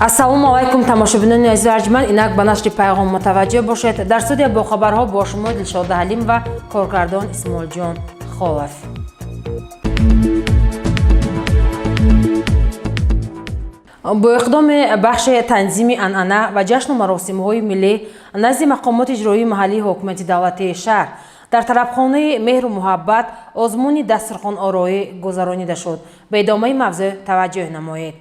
Ассалому алайкум, тамошобинони азизу арҷманд. Инак ба нашри пайғом мутаваҷҷӯҳ бошед. Дар студия бо хабарҳо бо шумо Дилшода Ҳалим ва коргардон Исмоилҷон Холов. Бо иқдоми бахши танзими анъана ва ҷашну маросимҳои миллӣ назди мақомоти иҷроии маҳаллии ҳокимияти давлатии шаҳр дар тарабхонаи меҳру муҳаббат озмуни дастархонороӣ гузаронида шуд. Ба идомаи мавзӯъ таваҷҷӯҳ намоед.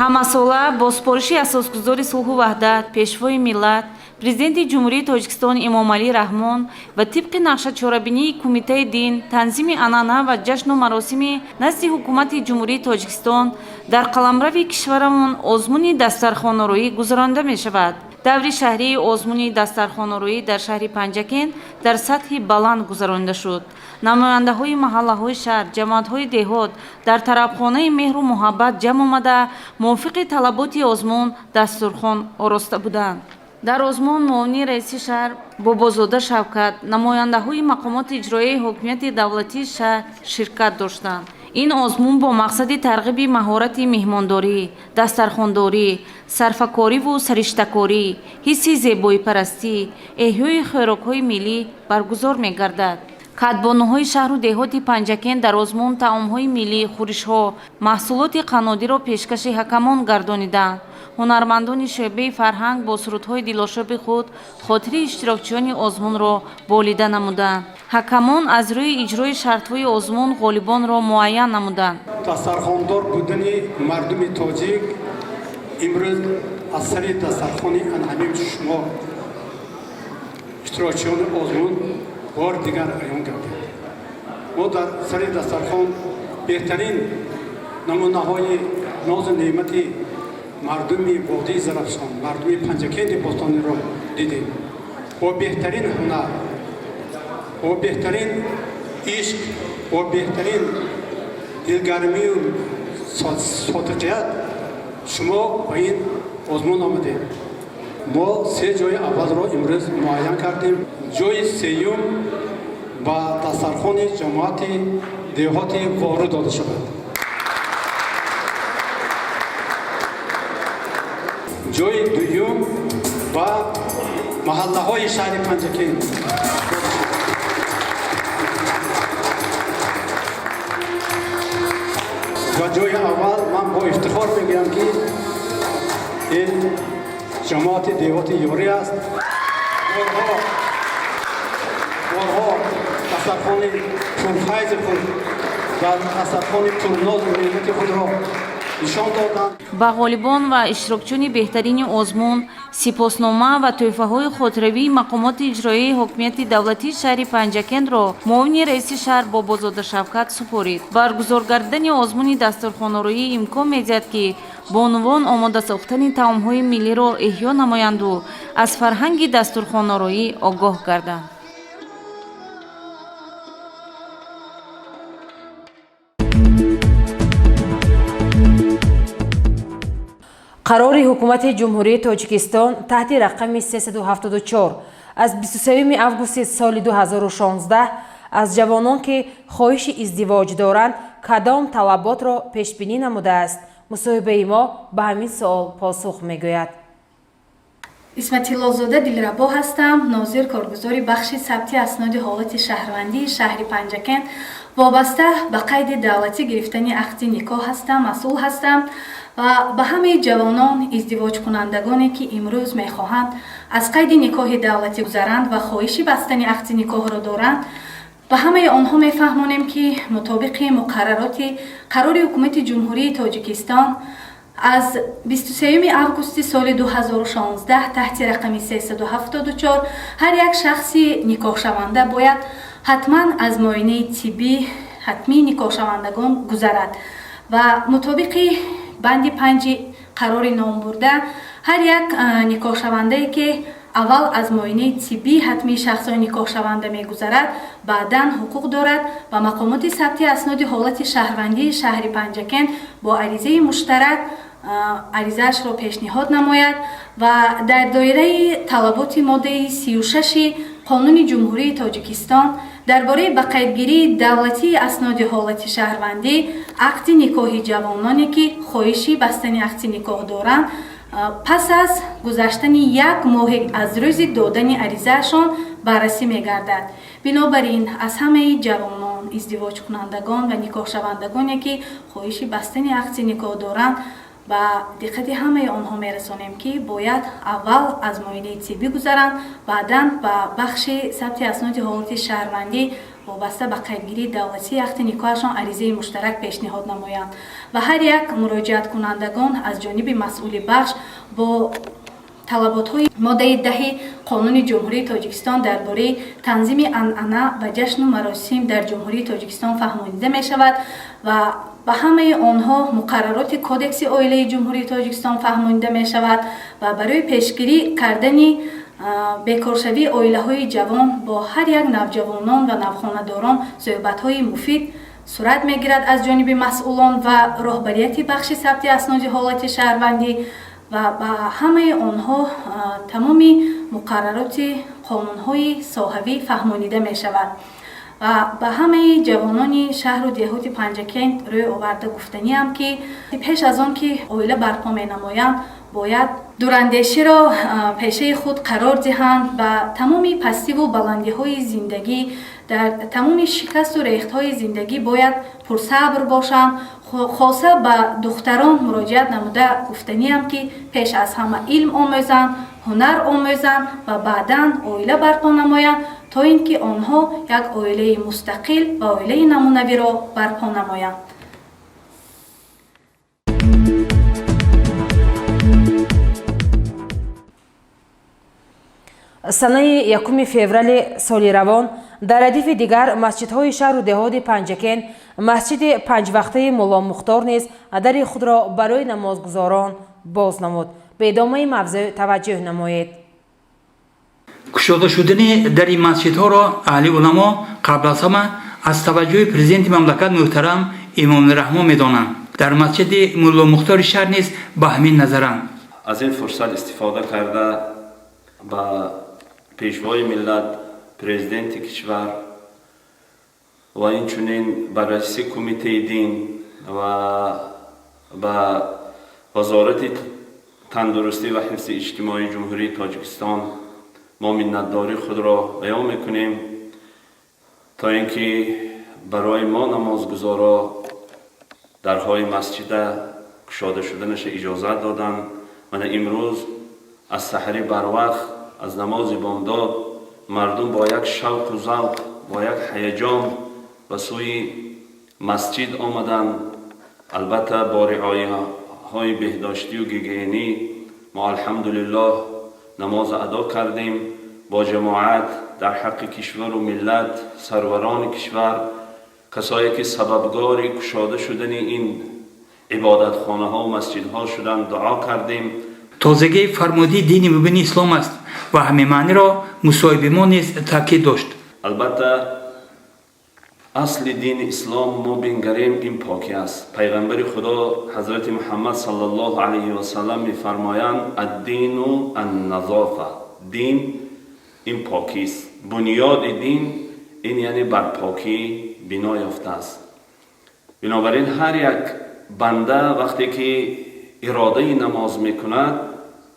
Ҳамасола бо супориши асосгузори сулҳу ваҳдат, пешвои миллат, президенти Ҷумҳурии Тоҷикистон Эмомалӣ Раҳмон ва тибқи нақшачорабинии Кумитаи дин, танзими анъана ва ҷашну маросими назди Ҳукумати Ҷумҳурии Тоҷикистон дар қаламрави кишварамон озмуни дастархонороӣ гузаронида мешавад. Даври шаҳрии озмуни дастархонороӣ дар шаҳри Панҷакент дар сатҳи баланд гузаронида шуд. Намояндаҳои маҳаллаҳои шаҳр, ҷамоатҳои деҳот дар тарабхонаи меҳру муҳаббат ҷамъ омада, мувофиқи талаботи озмун дастурхон ороста буданд. Дар озмун муовини раиси шаҳр Бобозода Шавкат, намояндаҳои мақомоти иҷроияи ҳокимияти давлатии шаҳр ширкат доштанд. Ин озмун бо мақсади тарғиби маҳорати меҳмондорӣ, дастархондорӣ, сарфакориву сариштакорӣ, ҳисси зебоипарастӣ, эҳёи хӯрокҳои миллӣ баргузор мегардад. Кадбонуҳои шаҳру деҳоти Панҷакент дар озмун таомҳои миллӣ, хӯришҳо, маҳсулоти қаннодиро пешкаши ҳакамон гардониданд. Ҳунармандони шӯъбаи фарҳанг бо сурудҳои дилошоби худ хотири иштирокчиёни озмунро болида намуданд. Ҳакамон аз рӯи иҷрои шартҳои озмун ғолибонро муайян намуданд. Дастархондор будани мардуми тоҷик имрӯз аз сари дастархони анъанавии шумо, иштирокчиёни озмун, бор дигар аён гардид. Мо дар сари дастархон беҳтарин намунаҳои нозу неъмати мардуми водии Зарафшон, мардуми Панҷакенди бостониро дидем. Бо беҳтарин ҳунар, бо беҳтарин ишқ, бо беҳтарин дилгармию содиқият шумо ба ин озмун омадед. Мо се ҷои аввалро имрӯз муайян кардем. Ҷои сеюм ба дастархони ҷамоати деҳоти Вору дода шавад. Ҷои дуюм ба маҳаллаҳои шаҳри Панҷакент дода шавад. Ва ҷои аввал, ман бо ифтихор мегӯям, ки ин ҷамоати деҳоти Ёрӣ аст. Борҳо борҳо дастархони пурфайзи худ ва дастархони пурнозу неъмати худро нишон доданд. Ба ғолибон ва иштирокчиёни беҳтарини озмун сипоснома ва тӯҳфаҳои хотиравии мақомоти иҷроияи ҳокимияти давлатии шаҳри Панҷакентро муовини раиси шаҳр Бобозода Шавкат супорид. Баргузор гардидани озмуни дастурхонороӣ имкон медиҳад, ки бонувон омода сохтани таомҳои миллиро эҳё намоянду аз фарҳанги дастурхонороӣ огоҳ гарданд. Қарори Ҳукумати Ҷумҳурии Тоҷикистон таҳти рақами 374 аз 23 августи соли 2016 аз ҷавонон, ки хоҳиши издивоҷ доранд, кадом талаботро пешбинӣ намудааст? Мусоҳибаи мо ба ҳамин суол посух мегӯяд. Исматиллозода Дилрабо ҳастам, нозир, коргузори бахши сабти асноди ҳолати шаҳрвандии шаҳри Панҷакент. Вобаста ба қайди давлатӣ гирифтани ақди никоҳ ҳастам, масъул ҳастам ва ба ҳамаи ҷавонон, издивоҷкунандагоне, ки имрӯз мехоҳанд аз қайди никоҳи давлатӣ гузаранд ва хоҳиши бастани ақди никоҳро доранд, ба ҳамаи онҳо мефаҳмонем, ки мутобиқи муқаррароти қарори Ҳукумати Ҷумҳурии Тоҷикистон аз 23 августи соли 2016 таҳти рақами 374 ҳар як шахси никоҳшаванда бояд ҳатман аз муоинаи тиббӣ ҳатмии никоҳшавандагон гузарад ва мутобиқи банди панҷи қарори номбурда ҳар як никоҳшавандае, ки Аввал аз муоинаи тиббии ҳатмии шахсони никоҳшаванда мегузарад, баъдан ҳуқуқ дорад ба мақомоти сабти асноди ҳолати шаҳрвандии шаҳри Панҷакент бо аризаи муштарак аризаашро пешниҳод намояд ва дар доираи талаботи моддаи 36-и Қонуни Ҷумҳурии Тоҷикистон дар бораи ба қайдгирии давлатии асноди ҳолати шаҳрвандӣ ақди никоҳи ҷавононе, ки хоҳиши бастани ақди никоҳ доранд, пас аз гузаштани як моҳе аз рӯзи додани аризаашон баррасӣ мегардад. Бинобар ин, аз ҳамаи ҷавонон, издивоҷкунандагон ва никоҳшавандагоне, ки хоҳиши бастани ақди никоҳ доранд, ба диққати ҳамаи онҳо мерасонем, ки бояд аввал аз муоинаи тиббӣ гузаранд, баъдан ба бахши сабти асноди ҳолати шаҳрвандӣ вобаста ба қайдгирии давлатии ақди никоҳашон аризаи муштарак пешниҳод намоянд ва ҳар як муроҷиаткунандагон аз ҷониби масъули бахш бо талаботҳои моддаи 10-и Қонуни Ҷумҳурии Тоҷикистон дар бораи танзими анъана ва ҷашну маросим дар Ҷумҳурии Тоҷикистон фаҳмонида мешавад ва ба ҳамаи онҳо муқаррароти Кодекси оилаи Ҷумҳурии Тоҷикистон фаҳмонида мешавад ва барои пешгирӣ кардани бекоршавии оилаҳои ҷавон бо ҳар як навҷавонон ва навхонадорон суҳбатҳои муфид сурат мегирад аз ҷониби масъулон ва роҳбарияти бахши сабти асноди ҳолати шаҳрвандӣ ва ба ҳамаи онҳо тамоми муқаррароти қонунҳои соҳавӣ фаҳмонида мешавад. Ва ба ҳамаи ҷавонони шаҳру деҳоти Панҷакент рӯй оварда гуфтаниам, ки пеш аз он ки оила барпо менамоянд, бояд дурандеширо пешаи худ қарор диҳанд, ба тамоми пастиву баландиҳои зиндагӣ, дар тамоми шикасту рехтҳои зиндагӣ бояд пурсабр бошанд. Хоса ба духтарон муроҷиат намуда гуфтаниам, ки пеш аз ҳама илм омӯзанд, ҳунар омӯзанд ва баъдан оила барпо намоянд, то ин ки онҳо як оилаи мустақил ва оилаи намунавиро барпо намоянд. Санаи 1 феврали соли равон дар радифи дигар масҷидҳои шаҳру деҳоти Панҷакент масҷиди панҷвақтаи Мулло Мухтор низ дари худро барои намозгузорон боз намуд. Ба идомаи мавзӯъ таваҷҷӯҳ намоед. Кушода шудани дари масҷидҳоро аҳли уламо қабл аз ҳама аз таваҷҷӯҳи президенти мамлакат муҳтарам Эмомалӣ Раҳмон медонанд. Дар масҷиди Мулло Мухтори шаҳр низ ба ҳамин назаранд. Аз ин фурсат истифода карда ба пешвои миллат, президенти кишвар ва инчунин ба раиси кумитаи дин ва ба Вазорати тандурустӣ ва ҳифзи иҷтимоии Ҷумҳурии Тоҷикистон мо миннатдории худро баён мекунем, то ин ки барои мо намозгузоро дарҳои масҷида кушода шуданаша иҷозат доданд. Мана имрӯз аз саҳарӣ барвақт аз намози бомдод мардум бо як шавқу завқ, бо як ҳаяҷон ба сӯи масҷид омаданд. Албатта, бо риояҳои беҳдоштию гигиенӣ мо алҳамдулиллоҳ намоз адо кардем бо ҷамоат. Дар ҳаққи кишвару миллат, сарварони кишвар, касое ки сабабгори кушода шудани ин ибодатхонаҳо ва масҷидҳо шуданд, дуо кардем. Тозагии фармудии дини мубини ислом аст ва ҳамин маъниро мусоҳиби мо низ таъкид дошт. Албатта, асли дини ислом мо бингарем, ин покӣ аст. Пайғамбари Худо ҳазрати Муҳаммад саллаллоҳу алайҳи васаллам мефармоянд: «Аддину анназофа». Дин ин покист. Бунёди дин ин яъне бар покӣ бино ёфтааст. Бинобар ин, ҳар як банда вақте ки иродаи намоз мекунад,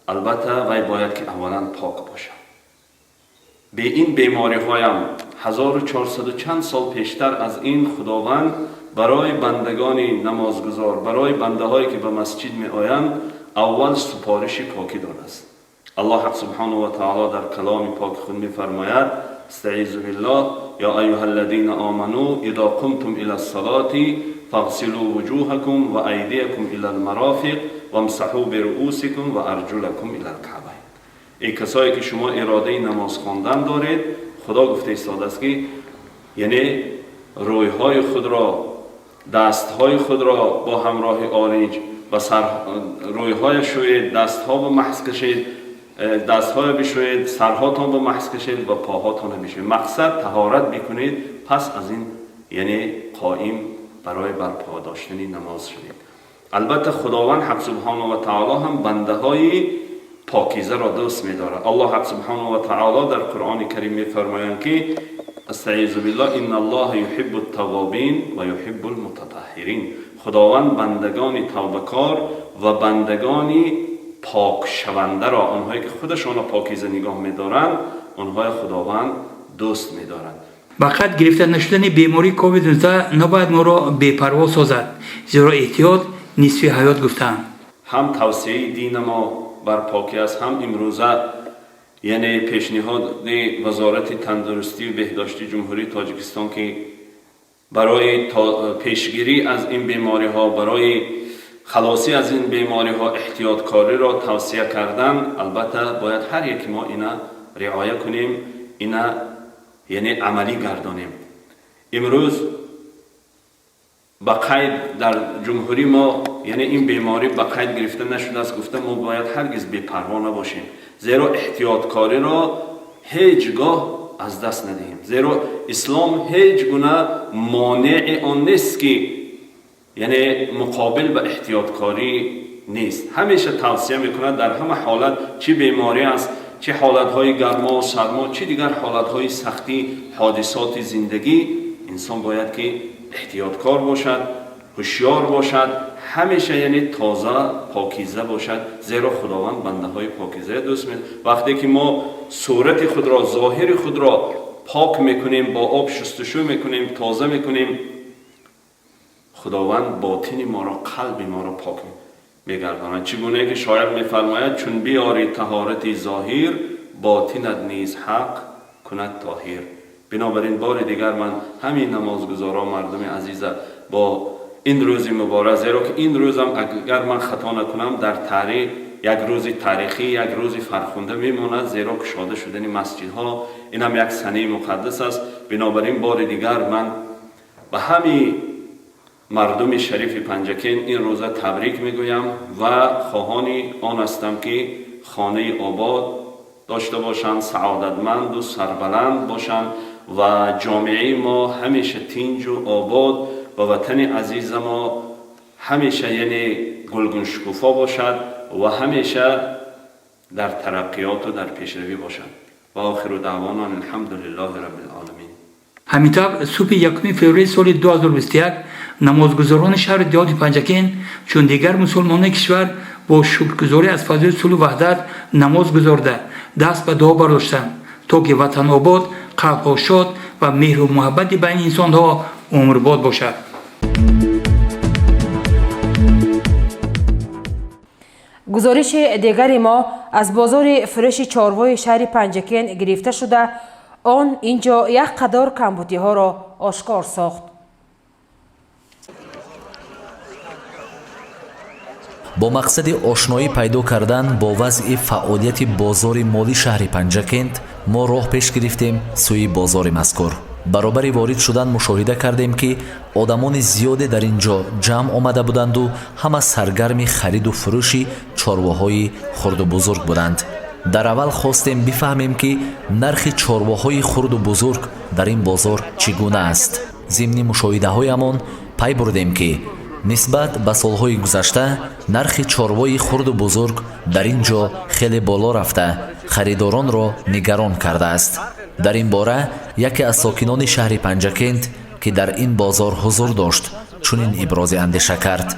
албатта, вай бояд ки аввалан пок бошад. Бе ин бемориҳоям 1400 чанд сол пештар аз ин Худованд барои бандагони намозгузор, барои бандаҳое ки ба масҷид меоянд, аввал супориши покӣ додааст. Аллоҳ ҳақ субҳанаҳу ва таоло дар каломи поки худ мефармояд: استعیذ بالله، یا ایها الذین آمنوا اذا قمتم الى الصلاة فاغسلوا وجوهكم وأيديكم الى المرافق وامسحوا برؤوسكم وارجلكم الى الكعبین. ای کسایی که شما اراده نماز خواندن دارید، خدا گفته ایستاده است که یعنی رویهای خود را، دستهای خود را با همراه آرنج و سر رویهای شوید، دستها به محض کشید. دست‌های بشویید، سرهاتان رو محس کشید و پاهاتان رو بشویید. مقصد طهارت بکنید، پس از این یعنی قائم برای برپا داشتن نماز شدید. البته خداوند حق سبحانه و تعالی هم بنده های پاکیزه را دوست می‌دارد. الله حق سبحانه و تعالی در قرآن کریم می‌فرمایند که استعیذ بالله ان الله یحب التوابین و یحب المتطهرین. خداوند بندگان توبه‌کار و بندگان پاک شونده را، آنهایی که خودشان را پاکیزه نگاه می‌دارند، آنهای خداوند دوست می‌دارند. ба қайд гирифта нашудани бемории COVID-19 набояд моро бепарво созад, зеро эҳтиёт нисфи ҳаёт гуфтаанд. ҳам тавсияи дини мо бар покӣ аст, ҳам имрӯза яъне пешниҳоди вазорати тандурустию беҳдошти Ҷумҳурии Тоҷикистон ки барои пешгирӣ аз ин бемориҳо, барои халосӣ аз ин бемориҳо эҳтиёткориро тавсия кардан, албатта бояд ҳар яки мо ина риоя кунем, ина яъне амалӣ гардонем. Имрӯз ба қайд дар ҷумҳурии мо яъне ин беморӣ ба қайд гирифта нашудааст, гуфта мо бояд ҳаргиз бепарво набошем, зеро эҳтиёткориро ҳеҷ гоҳ аз даст надиҳем, зеро ислом ҳеҷ гуна монеи он нест ки яъне муқобил ба эҳтиёткорӣ нест. Ҳамеша тавсия мекунад дар ҳама ҳолат, чӣ беморӣ аст, чӣ ҳолатҳои гармо сармо, чӣ дигар ҳолатҳои сахтӣ, ҳодисоти зиндагӣ, инсон бояд ки эҳтиёткор бошад, ҳушёр бошад, ҳамеша яъне тоза покиза бошад, зеро худованд бандаҳои покиза дӯст медорад. Вақте ки мо сурати худро, зоҳири худро пок мекунем, бо об шустушӯ мекунем, тоза мекунем, худованд ботини моро, қалби моро пок мегардонад. Чӣ гуна ки шоир мефармояд: чун биёри таҳорати зоҳир, ботинат низ ҳақ кунад тоҳир. Бинобар ин бори дигар ман ҳамин намозгузорон, мардуми азиза, бо ин рӯзи муборак, зеро ки ин рӯзам агар ман хато накунам дар таърих як рӯзи таърихӣ, як рӯзи фархунда мемонад, зеро кушода шудани масҷидҳо инам як санаи муқаддас аст. Бинобар ин бори дигар ман ба ҳамин мардуми шарифи Панҷакент ин рӯза табрик мегӯям ва хоҳони он ҳастам ки хонаи обод дошта бошанд, саодатманду сарбаланд бошанд ва ҷомеаи мо ҳамеша тинҷу обод ва ватани азиза мо ҳамеша яъне гулгуншукуфо бошад ва ҳамеша дар тараққиёту дар пешравӣ бошад. Ва охиру даъвона алҳамдулиллоҳи раббил оламин. Ҳамин тавр субҳи 1 феврали соли 2021 намозгузорони шаҳри деҳоти Панҷакент чун дигар мусулмонони кишвар бо шукргузорӣ аз фазои сулҳу ваҳдат намоз гузорда даст ба дуо бардоштанд, то ки ватан обод, қалбҳо шод ва меҳру муҳаббати байни инсонҳо умрбод бошад. Гузориши дигари мо аз бозори фурӯши чорвои шаҳри Панҷакент гирифта шуда, он ин ҷо як қадор камбудиҳоро ошкор сохт. Бо мақсади ошноӣ пайдо кардан бо вазъи фаъолияти бозори моли шаҳри Панҷакент мо роҳ пеш гирифтем сӯи бозори мазкур. Баробари ворид шудан мушоҳида кардем, ки одамони зиёде дар ин ҷо ҷамъ омада буданду ҳама саргарми хариду фурӯши чорвоҳои хурду бузург буданд. Дар аввал хостем бифаҳмем, ки нархи чорвоҳои хурду бузург дар ин бозор чӣ гуна аст. Зимни мушоҳидаҳоямон пай бурдем, ки нисбат ба солҳои гузашта нархи чорвои хурду бузург дар ин ҷо хеле боло рафта, харидоронро нигарон кардааст. Дар ин бора яке аз сокинони шаҳри Панҷакент, ки дар ин бозор ҳузур дошт, чунин ибрози андеша кард.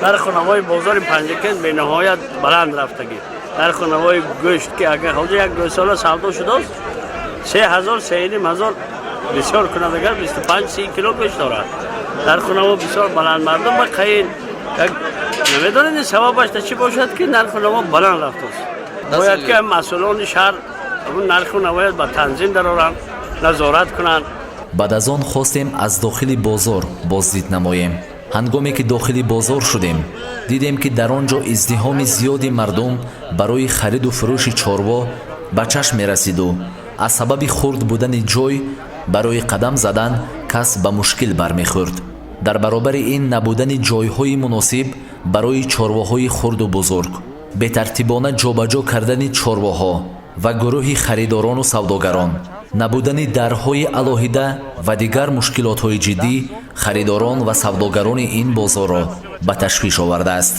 Нарху навои бозори Панҷакент бениҳоят баланд рафтагӣ. Нарху навои гӯшт, ки агар ҳозир як гӯсола савдо шудааст, 3000, 3500, бисёр кунад агар 25-30 кило гӯшт дорад. Нарху наво бисёр баланд, мардум ба қайин намедонед ин сабабаш да чӣ бошад, ки нарху наво баланд рафтааст. Бояд ки масъулони шаҳр нарху навояд ба танзим дароранд, назорат кунанд. Баъд аз он хостем аз дохили бозор боздид намоем. Ҳангоме ки дохили бозор шудем, дидем, ки дар он ҷо издиҳоми зиёди мардум барои хариду фурӯши чорво ба чашм мерасиду аз сабаби хурд будани ҷой барои қадам задан кас ба мушкил бармехӯрд. Дар баробари ин набудани ҷойҳои муносиб барои чорвоҳои хурду бузург. Бетартибона ҷобаҷо кардани чорвоҳо ва гурӯҳи харидорону савдогарон, набудани дарҳои алоҳида ва дигар мушкилотҳои ҷиддӣ харидорон ва савдогарони ин бозорро ба ташвиш овардааст.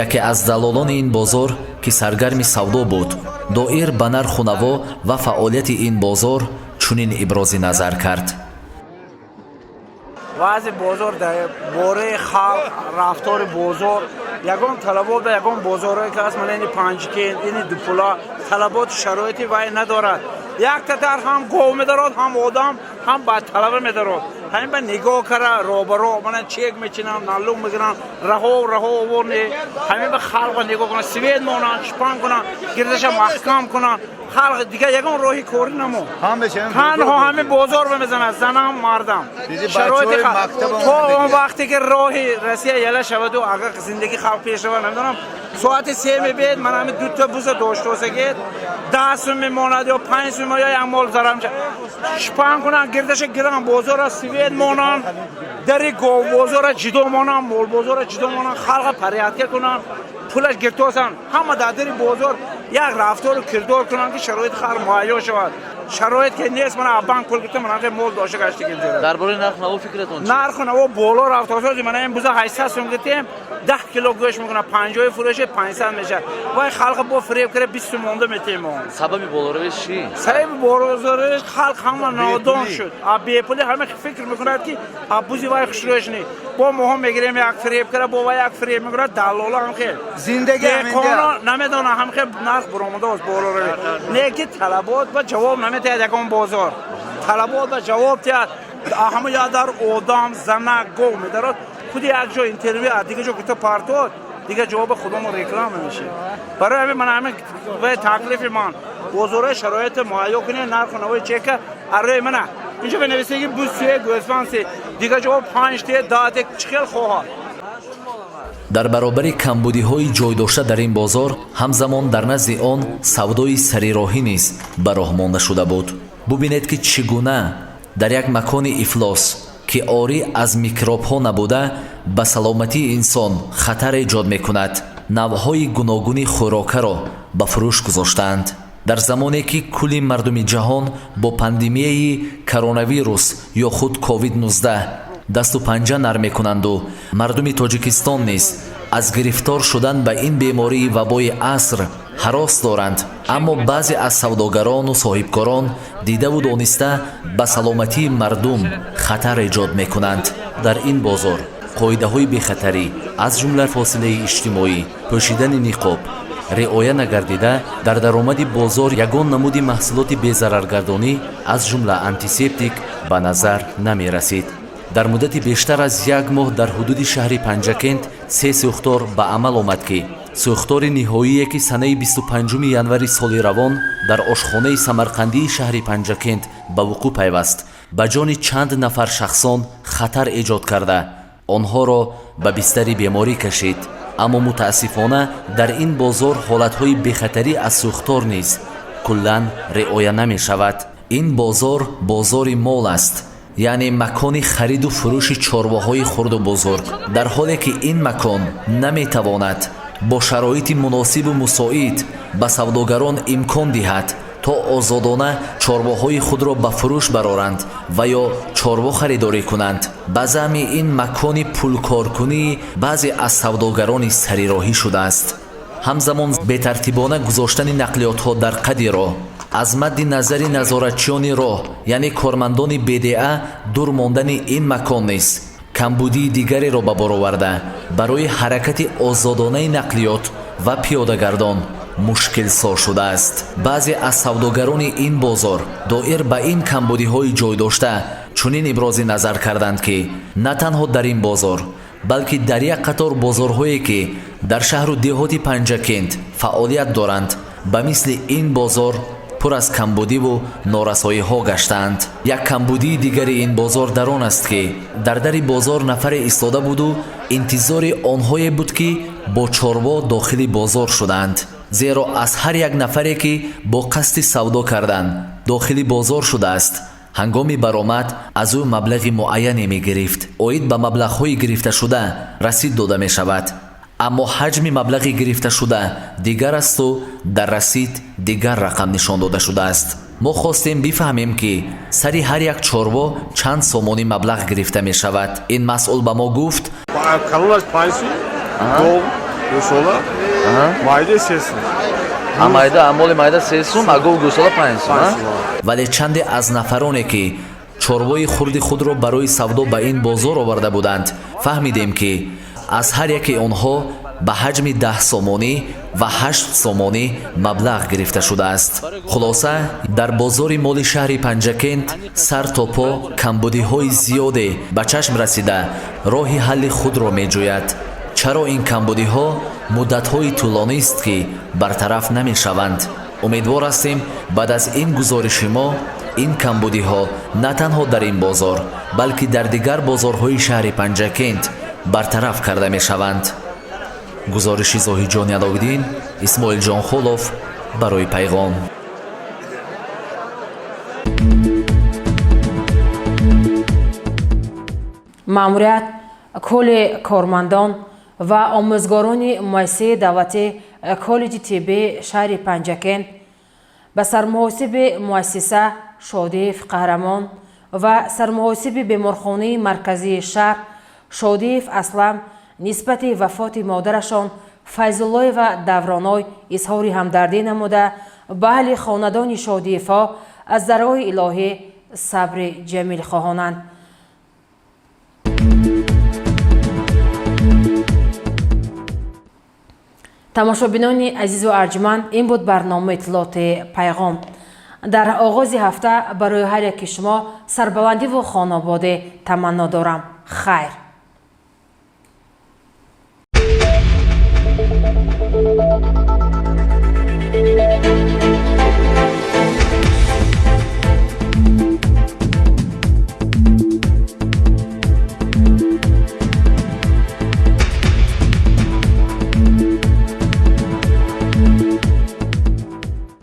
Яке аз далолони ин бозор, ки саргарми савдо буд, доир ба нарху наво ва фаъолияти ин бозор чунин ибрози назар кард. Вазъи бозор дар бораи халқ, рафтори бозор, ягон талабот ба ягон бозорҳое ки ҳаст, мана ини Панҷкент, ини Дупула, талаботи шароити вай надорад. Якта дар ҳам гов медарод, ҳам одам, ҳам бадталаба медарод. Ҳамин ба нигоҳ кара робаро, мана чек мечинанд, налог мегиранд, раҳо раҳо овор не. Ҳамин ба халқро нигоҳ кунанд, свет монанд, шпан кунанд, гирдаша маҳкам кунанд. Халқ дигар ягон роҳи корӣ намо, танҳо ҳамин бозор ба мезанад, занам, мардам. Шароити то он вақте ки роҳи Россия яла шаваду агар зиндагии халқ пеш равад, намедонам, соати 3 мебиед, ман ҳамин дута буза доштосагед, 10 сум мемонад ё 5 сум ё як мол зарар мешавад. Шпан кунанд, гирдаша гиранд, бозора свет монанд, дари говбозора ҷидо монанд, молбозора ҷидо монанд, халқа порядка кунанд, пулаш гиртосанд, ҳама дар дари бозор як рафтору кирдор кунанд, ки шароити халқ муҳайё шавад. Шароит ки нест, мана банк пул гирифта, мана мол дошта гаштагим. Дар бораи нарху наво фикратон чи? Нарху наво боло рафта. Ҳозир мана ин буза 800 сум гирифтем, 10 кило гӯшт мекунад, 50-и фурӯши 500 мешавад. Вай халқ бо фиреб кара 20 сум монда метем. Сабаби болоравиш чи? Сабаби болоравиш халқ ҳама нодон шуд, а бепулӣ ҳама фикр мекунад, ки бузи вай хушрӯш не. Бо моҳо мегирем, як фиреб кара, бо вай як фиреб мекунад, даллола ҳам хел зиндагӣ. Намедонам, ҳам хел нарх буромадааст, болоравӣ не, ки талабот ба ҷавоб наметиҳад. Ягон бозор талабот ба ҷавоб диҳад, ҳама я дар одам, занак, гов медарод. Худи як ҷо интервю, а дига ҷо гуфта партод, дигар ҷавоби худомо реклама мешид. Барои ҳамин ман ҳамин таклифи ман: бозорҳои шароити муҳайё кунед, нарху навои чека аррои мана инҷо бинависеги буз се, гӯсфанд се, дигар ҷо панҷ те, 10 те, чӣ хел хоҳад. Дар баробари камбудиҳои ҷойдошта дар ин бозор, ҳамзамон дар назди он савдои сарироҳӣ низ ба роҳ монда шуда буд. Бубинед, ки чӣ гуна дар як макони ифлос, ки орӣ аз микробҳо набуда, ба саломатии инсон хатар эҷод мекунад, навъҳои гуногуни хӯрокаро ба фурӯш гузоштаанд. Дар замоне ки кулли мардуми ҷаҳон бо пандемияи коронавирус ё худ COVID-19 дасту панҷа нарм мекунанду мардуми Тоҷикистон низ аз гирифтор шудан ба ин бемории вабои аср ҳарос доранд, аммо баъзе аз савдогарону соҳибкорон дидаву дониста ба саломатии мардум хатар эҷод мекунанд. Дар ин бозор қоидаҳои бехатарӣ, аз ҷумла фосилаи иҷтимоӣ, пӯшидани ниқоб риоя нагардида, дар даромади бозор ягон намуди маҳсулоти безараргардонӣ, аз ҷумла антисептик, ба назар намерасид. Дар муддати бештар аз як моҳ дар ҳудуди шаҳри Панҷакент се сӯхтор ба амал омад, ки сӯхтори ниҳоие, ки санаи 25 январи соли равон дар ошхонаи самарқандии шаҳри Панҷакент ба вуқӯъ пайваст, ба ҷони чанд нафар шахсон хатар эҷод карда, онҳоро ба бистари беморӣ кашид. Аммо мутаассифона дар ин бозор ҳолатҳои бехатарӣ аз сӯхтор низ куллан риоя намешавад. Ин бозор бозори мол аст, яъне макони хариду фурӯши чорвоҳои хурду бузург, дар ҳоле ки ин макон наметавонад бо шароити муносибу мусоид ба савдогарон имкон диҳад, то озодона чорвоҳои худро ба фурӯш бароранд ва ё чорво харидорӣ кунанд. Ба заъми ин макони пулкоркунии баъзе аз савдогарони сарироҳӣ шудааст. Ҳамзамон бетартибона гузоштани нақлиётҳо дар қади роҳ, аз мадди назари назоратчиёни роҳ, яъне кормандони БДА, дур мондани ин макон низ камбудии дигареро ба бор оварда, барои ҳаракати озодонаи нақлиёт ва пиёдагардон мушкилсоз шудааст. Баъзе аз савдогарони ин бозор доир ба ин камбудиҳои ҷойдошта чунин ибрози назар карданд, ки на танҳо дар ин бозор, балки дар як қатор бозорҳое, ки дар шаҳру деҳоти Панҷакент фаъолият доранд, ба мисли ин бозор пур аз камбудиву норасоиҳо гаштаанд. Як камбудии дигари ин бозор дар он аст, ки дар дари бозор нафаре истода буду интизори онҳое буд, ки бо чорво дохили бозор шуданд, зеро аз ҳар як нафаре, ки бо қасди савдо кардан дохили бозор шудааст, ҳангоми баромад аз ӯ маблағи муайяне мегирифт. Оид ба маблағҳои гирифташуда расид дода мешавад. Аммо ҳаҷми маблағи гирифташуда дигар асту дар расид дигар рақам нишон дода шудааст. Мо хостем бифаҳмем, ки сари ҳар як чорво чанд сомонӣ маблағ гирифта мешавад. Ин масъул ба мо гуфт: Калонаш 5 сум, гов, гӯсола, майда 3 сум. Майда, моли майда 3 сум, а гов, гӯсола 5 сум. Вале чанде аз нафароне, ки чорвои хурди худро барои савдо ба ин бозор оварда буданд, фаҳмидем, ки аз ҳар яке онҳо ба ҳаҷми 10 сомонӣ ва 8 сомонӣ маблағ гирифта шудааст. Хулоса, дар бозори моли шаҳри Панҷакент сар то по камбудиҳои зиёде ба чашм расида, роҳи ҳалли худро меҷӯяд. Чаро ин камбудиҳо муддатҳои тӯлонист, ки бартараф намешаванд? Умедвор ҳастем, баъд аз ин гузориши мо ин камбудиҳо на танҳо дар ин бозор, балки дар дигар бозорҳои шаҳри Панҷакент бартараф карда мешаванд. Гузориши Зоҳидҷони Аловиддин, Исмоилҷон Холов барои Пайғом. Маъмурият, кулли кормандон ва омӯзгорони муассисаи давлатии коллеҷи тиббии шаҳри Панҷакент ба сармуҳосиби муассиса Шодиев Қаҳрамон ва сармуҳосиби беморхонаи марказии шаҳр Шодиев Аслам нисбати вафоти модарашон Файзуллоева Давроной изҳори ҳамдардӣ намуда, ба аҳли хонадони Шодиевҳо аз даргоҳи илоҳӣ сабри ҷамил хоҳонанд. Тамошобинони азизу арҷманд, ин буд барномаи иттилооти Пайғом. Дар оғози ҳафта барои ҳар яки шумо сарбаландиву хонободӣ таманно дорам. Хайр. Thank you.